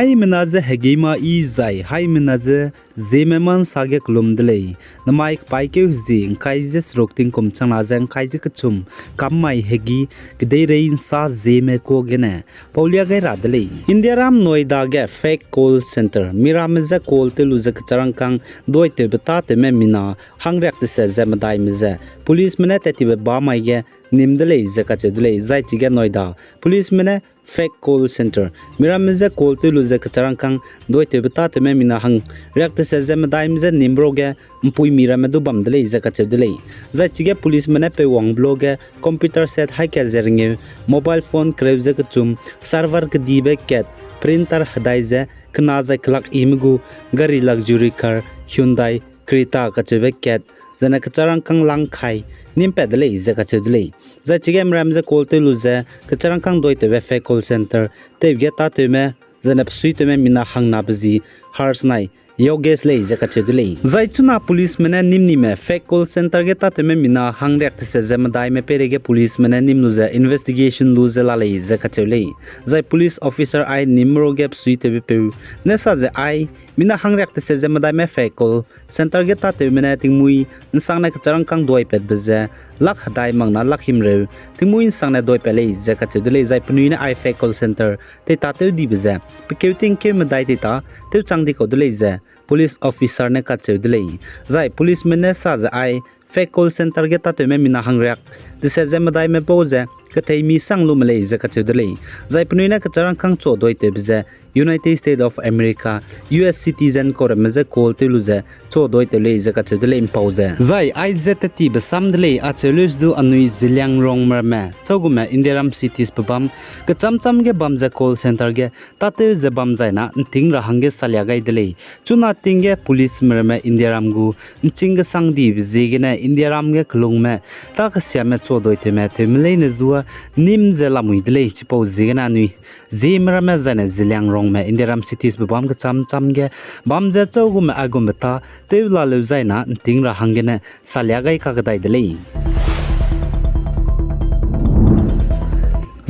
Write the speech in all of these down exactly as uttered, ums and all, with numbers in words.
Haimena ze hegî ma i zai, haimena ze Zeme ma nsa ge kelum de lei. Namai kepaîkeu hezie ngkai ze seruk tingkum changna ze ngkai ze kechum kam mai hegî kedeirei nsa Zeme kuâ gene paulia gai ra de lei. Indiaram Noida ge fake call centre, miramme je call tew lu ze kecharangkâng duaitewbe tâtewme mina hangriak tese ze medaime ze policeme ne tat tibe bam mai ge nîm de lei ze kacheu de lei. Zai chige Noida policeme ne fake call centre, miramme je call tew lu ze kecharangkâng duaitewbe tâtewme mina hangriak tese ze medaime je nîm ro ge mpuimi ramme du bam de lei ze kacheu de lei. Zai chige policeme ne peuwangbe lo ge computer set haî kat ze rengeu, mobile phone kereu ze kechum, server kedibe kat, printer hedai ze kena zai kelak ime gu gari luxury car Hyundai Creta kacheube kat, zene kecharangkâng lang kai nîm pat de lei ze kacheu de lei. Zai chige miramme je call tew lu ze kecharangkâng duaitewbe fake call centre tewbe ge tâtewme, zene pesuitewme mina hangnabe zi Harsh nai Yogesh lei ze kacheu de lei. Zai chuna policeme ne nîm nime fake call centre ge tâtewme mina hangriak tese ze medaime peireige policeme ne nîm lu ze investigation lu ze la lei ze kacheu lei. Zai police officer ai nîm ro ge pesuitewbepeu ne sa ze ai, mina hangriak tese ze medaime fake call centre ge tâtewme ne tingmuî nsangne kecharangkâng duaipatbe ze lak hedai makna lak himreu tingmuî nsangne duaipat lei ze kacheu de lei. Zai penui ne ai fake call centre tei tâtew dibe ze pe keu tingkeu medai tei tâ tewchang di kau de lei ze police officer ne kacheu de lei. Zai policeme ne sa ze ai fake call centre ge tâtewme mina hangriak tese ze medaime bau ze ketheimi sang lume lei ze kacheu de lei. Zai penui ne kecharangkâng chu duaitewbe ze United States of America, U S citizen kau ramme je call tew lu ze chu duaitew lei ze kacheu de lei mpau ze. Zai aize tat tibe sam de lei acheu leu du anui Zeliangrongme ramme châugume Indiaram cities pe bam kechâm châm ge bam ze call centre ge tâtew ze bam zaina nting ra hangge salia gai de lei. Chuna ting ge policeme ramme Indiaram gu nching kesang dibe ziegene Indiaram ge kelungme tâ kesiame chu duaitewme tewme leine du nîm ze lamui de lei. Chipau ziegene anui Zeme ramme zaine Zeliangrongme Indiaram cities pe bam kechâm châm ge bam ze châugume aigumbe tâ tew laleu zaina nting ra hanggene salia gai kakdai de lei.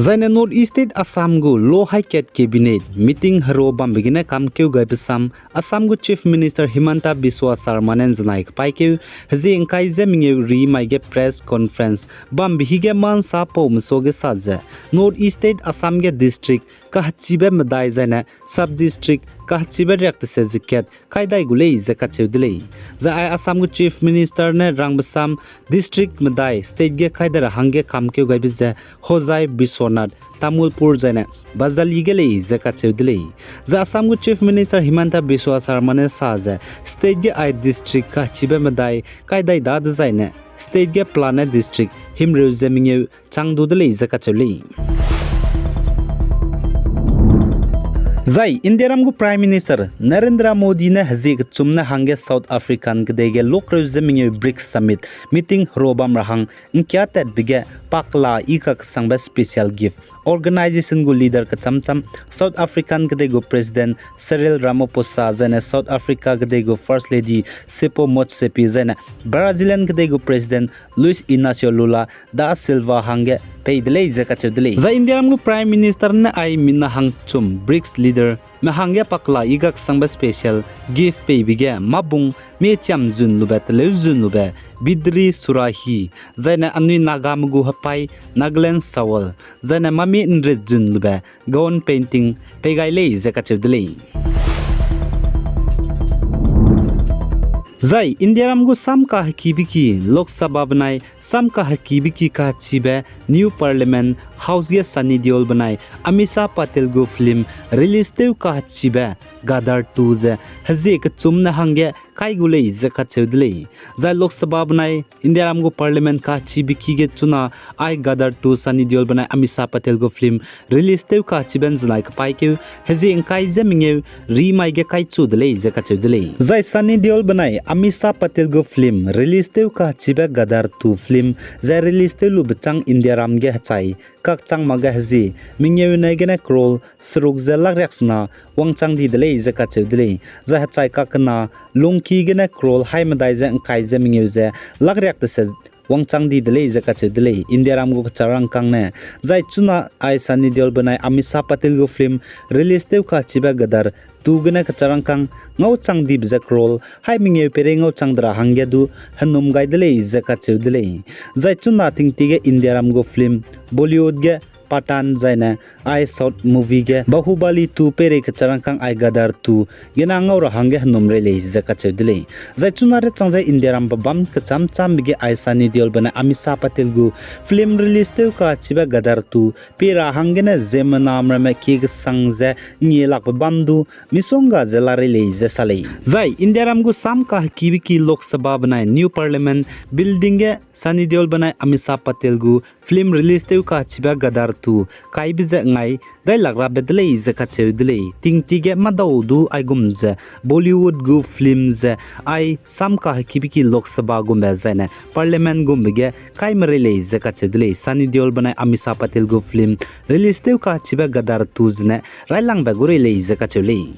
Zaine North East State Assam gu lo haikat cabinet meeting hero bambe gene kamkeu gaibe sam Assam gu Chief Minister Himanta Biswa Sarma ne nzenai kepaîkeu hezie ngkai ze mengeu rimai ge press conference bambe hige mansa paume suage sa ze North East State Assam ge district kahechibe medai zaine sub district kahechibe riak tese ze kat kaidai gu lei ze kacheu de lei. Zai ai Assam gu Chief Minister ne rangbe sam district medai state ge kaidai ra hangge kamkeu gaibe ze Hojai, Biswanath, Tamulpur zaine Bajali ge lei ze kacheu de lei. Zai Assam gu Chief Minister Himanta Biswa Sarma ne sa ze state ge ai district kahechibe medai kaidai da dezaine state ge pelane district himreu ze mengeu chang du de lei ze kacheu lei. Zai Indiaram gu Prime Minister Narendra Modi ne hezie kechum ne hangge South African kedei ge lokreu ze mengeu BRICS Summit meeting hero bam ra hang ngkia tatbe ge pakla i kaksangbe special gift organization gu leader kechâm châm South African kedei gu President Cyril Ramaphosa zaine South Africa kedei gu First Lady Sipho Motsepe zaine Brazilian kedei gu President Luiz Inacio Lula da Silva hangge pei de lei ze kacheu de lei. Zai Indiaram gu Prime Minister ne ai mina hangchum BRICS leader me hangge pakla i kaksangbe special gift peibe ge mâbung miechiam zun lube teleu zun lube Bidri Surahi, zaine anui Nagame gu hepai Nagaland Shawl, zaine mâmie nrit zun lube Gaon painting pei gai lei ze kacheu de lei. Zai Indiaram gu sam kahekibe ki Lok Sabha benai sam kahekibe ki kahechibe new Parliament House ge Sunny Deol benai Amisha Patel gu film release tew kahechibe Gadar two ze hezie kechum ne hangge kai gu lei ze kacheu de lei. Zai Lok Sabha benai Indiaram gu Parliament kahechibe ki ge chuna ai Gadar two Sunny Deol benai Amisha Patel gu film release tew kahechibe nzenai kepaîkeu hezie ngkai ze mengeu rimai ge kaichu de lei ze kacheu de lei. Zai Sunny Deol benai Amisha Patel gu film release tew kahechibe Gadar two film zai release tew lube châng Indiaram ge hechai kakchang mak ge hezie mengeu ne gene crore seruk ze lak riaksena wangchang di de lei ze kacheu de lei. Zai hechai kakena lungki gene crore hai medai ze ngkai ze mengeu ze lak riak tese wangchang di de lei ze kacheu de lei, Indiaram gu kecharangkâng ne. Zai chuna ai Sunny Deol benai Amisha Patel gu film release tew kachibe Gadar two gene kecharangkâng ngauchang dibe ze crore hai mengeu peirei ngauchang de ra hangge du henum gai de lei ze kacheu de lei. Zai chuna tingtie ge Indiaram gu film Bollywood ge Pathaan zaine ai South movie ge Bahubali two peirei kecharangkâng ai Gadar two gene ngau ra hangge henum rei lei ze kacheu de lei. Zai chuna rechang ze Indiaram pebâm kechâm châmbe ge ai Sunny Deol benai Amisha Patel gu film release tew kachibe Gadar two pei ra hanggene ziemmename ramme kie kesang ze ngie lakbe bam du misongga ze la rei lei ze sa lei. Zai Indiaram gu sam kahekibe ki Lok Sabha benai New Parliament building ge Sunny Deol benai Amisha Patel gu film release tew kachibe Gadar two kaibe ze ngai dailak rabe de lei ze kacheu de lei. Tingtie ge madau du aigum ze Bollywood gu film ze ai sam kahekibe ki Lok Sabha gumbe zaine Parliament gumbe ge kai merei lei ze kacheu de lei. Sunny Deol benai Amisha Patel gu film release tew kachibe Gadar two zene railangbe gu rei lei ze kacheu lei.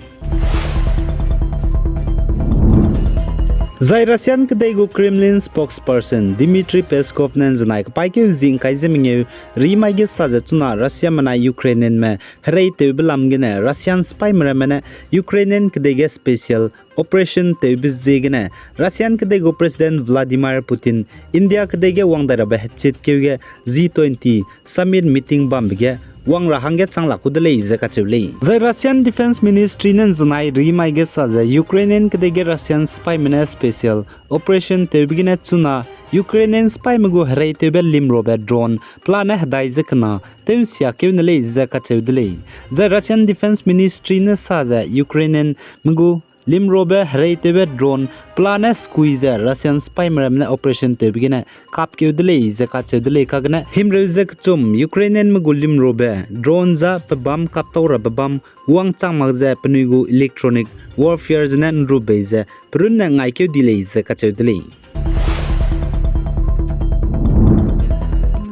Zai Russian kedei gu Kremlin spokesperson Dmitry Peskov ne ’nzenai kepaîkeu zi ’ngkai ze mengeu rimai ge sa ze chuna Russiame nai Ukrainianme hereitewbe lam gene Russian sipaime ramme ne Ukrainian kedei ge special operation tewbe ziegene Russian kedei gu President Vladimir Putin India kedei ge wang dai rabe hechitkeu ge G twenty summit meeting bambe ge wang ra hangge chang lak ku de lei ze kacheu lei. Zai Russian Defence Ministry ne ’nzenai rimai ge sa ze Ukrainian kedei ge Russian sipaime ne special operation tewbe gene chuna Ukrainian sipaime gu hereitewbe limrobe drone pelane hedai ze kena tew ’nsiakeu ne lei ze kacheu de lei. Zai Russian Defence Ministry ne sa ze Ukrainianme gu limrobe hereitewbe drone pelane sekui ze Russian sipaime ramme ne operation tewbe gene kapkeu de lei ze kacheu de lei. Kagene himreu ze kechum Ukrainianme gu limrobe drone za pebâm kaptau rabe bam wangchang mak ze penui gu electronic warfare zene ’nrubei ze perunne ngaikeu di lei ze kacheu de lei.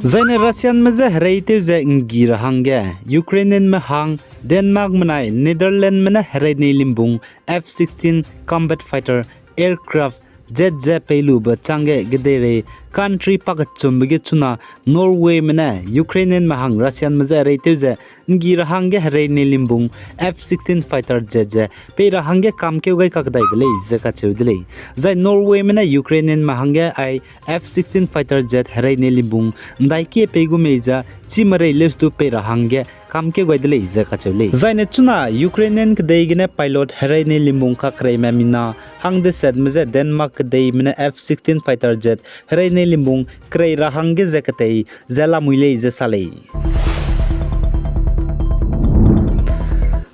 Zaine Russianme je hereitew ze ’nggi ra hangge Ukrainianme hang Denmarkme nai Netherlandsme ne hereinei limbung F sixteen combat fighter aircraft jet ze pei lube chângge kedeirei country pakechumbe ge chuna Norwayme ne Ukrainianme hang Russianme je hereitew ze ’nggi ra hangge hereinei limbung F sixteen fighter jet ze pei ra hangge kamkeu gai kakdai de lei ze kacheu de lei. Zai Norwayme ne Ukrainianme hangge ai F sixteen fighter jet hereinei limbung ’ndaikie pei gu mei ze chî merei leus du pei ra hangge kamkeu gai de lei ze kacheu lei. Zaine chuna Ukrainian kedei gene pilot hereinei limbung kakereime mina hang desetme je Denmark kedeime ne F sixteen fighter jet hereinei limbung kerei ra hangge ze ketei ze lamui lei ze sa lei.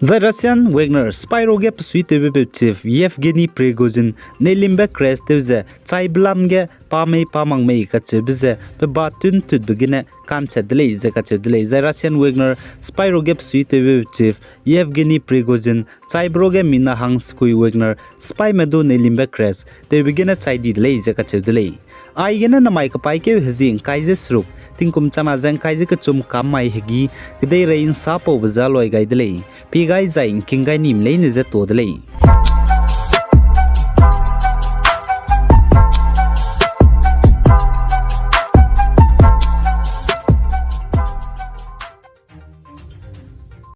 Zai Russian Wagner sipai ruage pesuitewbe peu chief Yevgeny Prigozhin neilimbe crash tew ze chaibe lam ge pa mei pa mak mei kacheube ze pe ba tun tutbe gene ka'nchat de lei ze kacheu de lei. Zai Russian Wagner sipai ruage pesuitewbe chief Yevgeny Prigozhin chaibe ruage mina hang sekui Wagner sipaime du neilimbe crash tewbe gene chai di de lei ze kacheu de lei. Aigene namai kepaîkeu hezi ’ngkai ze seruk, tingkum chana ze ’ngkai ze kechum kam mai hegî, kedeirei ’nsapaube ze loi gai de lei. Pie gai zai ’ngking gai nime leine je tuâ de lei.